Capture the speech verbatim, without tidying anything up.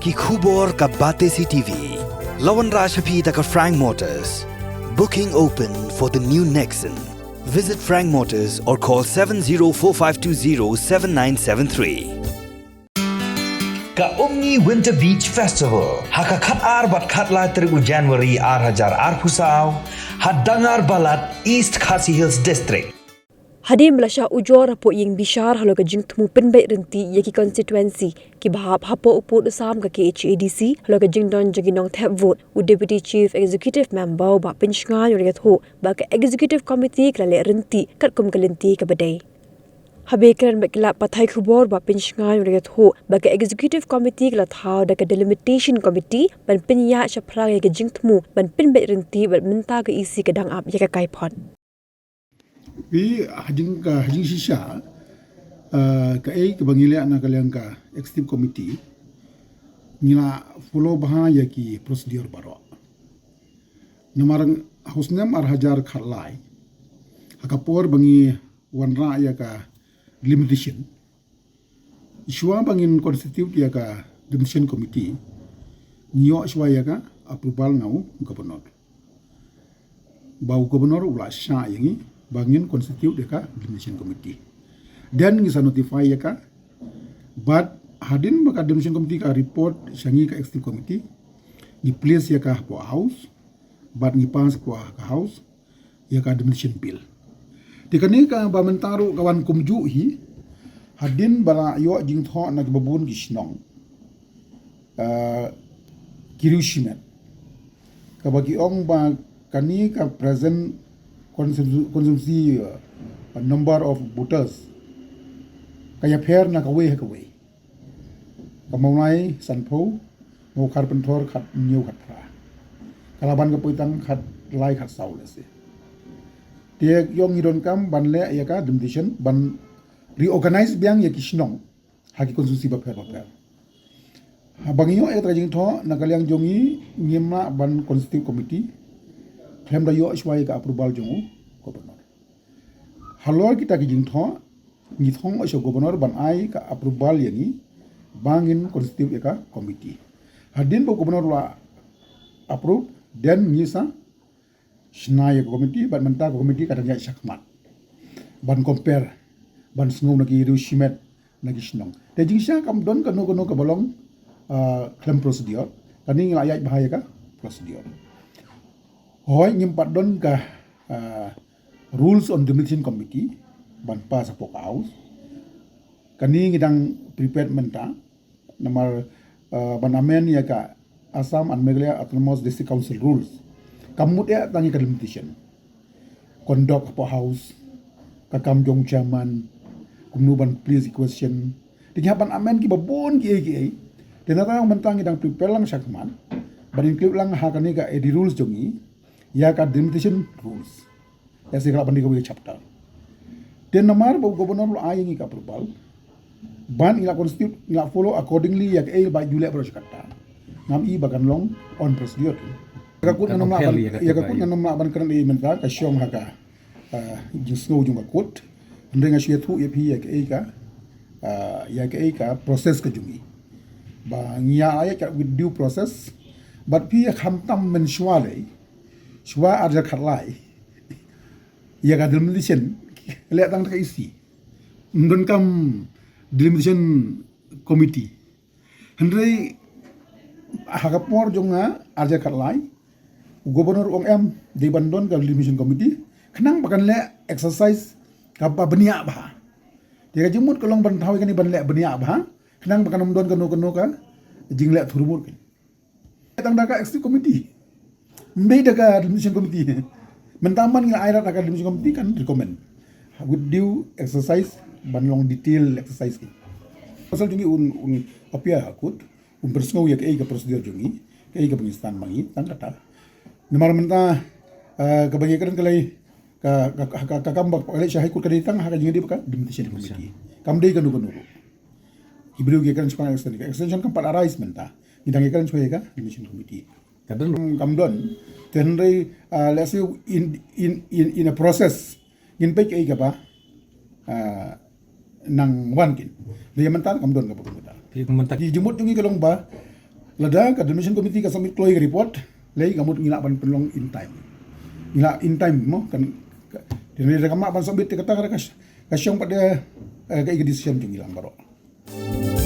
Ki khubor ka Batesi T V. La wanrah sha phi da ka Frank Motors. Booking open for the new Nexon. Visit Frank Motors or call seven zero four five two zero seven nine seven three. Ka Umngi Winter Beach Festival ha ka khat ar bad khat lai tarik u January ar hajar arphew saw ha Dangar Balat, East Khasi Hills District. Hadien ba la shah ujor hapoh ïing bishar halor ka jingthmu pynbeit rynti ïa ki constituency kiba hap hapoh u pud u sam ka K H A D C halor ka jingdon jong ki nongthep vote, u Deputy Chief Executive Member u Bah Pynshngain u la ïathuh ba ka Executive Committee ka la leh rynti katkum ka lynti kaba dei. Haba kren bad ki lad pathai khubor, u Bah Pynshngain u la ïathuh ba ka Executive Committee ka la thaw da ka Delimitation Committee ban pynïaid shaphrang ïa ka jingthmu ban pynbeit rynti bad mynta ka E C ka dang ap ïa ka kaiphod. Phi, ha jing ka, ha jingshisha, eh, kaei kaba ngi leh na ka liang ka Executive Committee, ngi la follow bha ïa ki procedure baroh. Namar ha u snem ar hajar khatlai, ha ka por ba ngi wanrah ïa ka delimitation, shuwa ba ngin constitute ïa ka Delimitation Committee, ngi ïoh shuwa ïa ka approval na u Governor. Ba u Governor u la shah ïa ngi ba ngin constitute ïa ka Delimitation Committee. Then ngi sa notify ïa ka. Bad hadien ba ka Delimitation Committee ka report sha ngi ka Executive Committee, ngi place ïa ka hapoh House. Bad ngi pass hapoh ka House ïa ka Delimitation Bill. Te kane kaba mynta ruh ka wan kumjuh hi, hadien ba la ïoh jingthoh na kiba bun ki shnong, eh, ki riewshimet, kaba ki ong ba kane ka present constitu-, constituency, eh, number of voters ka ïapher na kawei ha kawei. Ka Mawlai sanphew, Mawkhar Pynthor khathynñiew khatphra. Ka Laban ka Poitang khatlai khatsaw lehse. Te ïoh ngi donkam ban leh ïa ka delimitation, ban reorganize biang ïa ki shnong ha ki constituency bapher bapher. Haba ngi ïoh ïa kata ka jingthoh na ka liang jong ngi, ngim lah ban constitute committee khlem da ïoh shuwa ïa ka approval jong u Governor. Halor kita ki jingthoh, ngi thong sha u Governor ban ai ka approval ïa ngi ba ngin constitute ïa ka committee. Hadien ba u Governor u la approve, then ngi sa shna ïa ka committee, bad mynta ka committee ka dang ïaid shakhmat ban compare, ban sngew na ki riewshimet, na ki shnong. Te jingshisha kam don kano kano kaba long, ah, khlem procedure. Kane ngi la ïaid bha ïa ka procedure. Hooid, ngim pat don ka, ah, Rules on Delimitation Committee ban pass hapoh ka House. Kane ngi dang prepared mynta. Namar, ah, ban amend ïa ka Assam and Meghalaya Autonomous District Council Rules. Kam mut ïa tang ïa ka delimitation. Conduct hapoh House, ka kam jong chairman, kumno ban place question. Te ngi hap ban amend kiba bun kiei kiei. Te nangta mynta ngi dang prepare lang shakhmat ban include lang ha kane ka A D rules jong ngi ïa ka delimitation rules. Ïa, sa ka lah ban dei kawei ka chapter. Te namar ba u Governor u la ai ïa ngi ka approval, ban ngi la constitute, ngi la follow accordingly ïa kaei ba ju leh baroh shi katta. Ngam i ba kan long on procedure. Ïa ka kut ngan ym lah ban, ïa ka kut ngan ym lah ban kren ei mynta, ka shong ha ka, ah, jingsngew jong ka kut. Hynrei nga shu ïathuh ïa phi ïa kaei ka, ah, ïa kaei ka process ka jong ngi. Ba ngi ïa ai ka with due process. Bad phi ïa khamtam mynshuwa lei, shuwa ar hajar khatlai, ïa ka delimitation leh tang da ka E C. Ym don kam delimitation committee. Hynrei ha ka por jong nga ar hajar khatlai, u Governor u ong em, dei ban don ka delimitation committee khnang ba kan leh exercise kaba bniah bha. Te ka jingmut ka long ban thaw ïa kane ban leh bniah bha khnang ba kan ym don kano kano ka jingleh thurmut. Tang da ka executive committee, ym dei da ka delimitation committee. Mynta man ngi la ai rat ha ka delimitation committee kan recommend with due exercise, ban long detail exercise ki. Pasal jong ngi un, un appear ha kut, un pynsngew ïa kaei ka procedure jong ngi, kaei kaba ngi sdang ma ngi, tang kata. Namar mynta, eh, kaba ngi kren ka lei, ka, ka, ka, ka kam ba ka leit sha High Court ka dei tang ha ka jingïadei bad ka delimitation committee. Kam dei kano kano ruh. Ki briew ki kren shaphang extension, ka extension kam pat arise mynta. Ngi dang ïa kren shaphang ïa ka delimitation committee. Ka don, kam don. Te hynrei, ah, let's say in, in, in, in a process, ngin peit kaei kaba, ah, nang wan kin. Te ïa mynta kam don kaba kumta. Ki jingmut jong ngi ka long ba Lada ka Demarcation Committee ka submit kloi ka report, lei ka mut ngi lah ban pynlong in time. Ngi lah in time mo kan, ka, dei da ka mah ban submit te kata ka, ka shong pat da, eh, ka decision jong ngi lang baroh.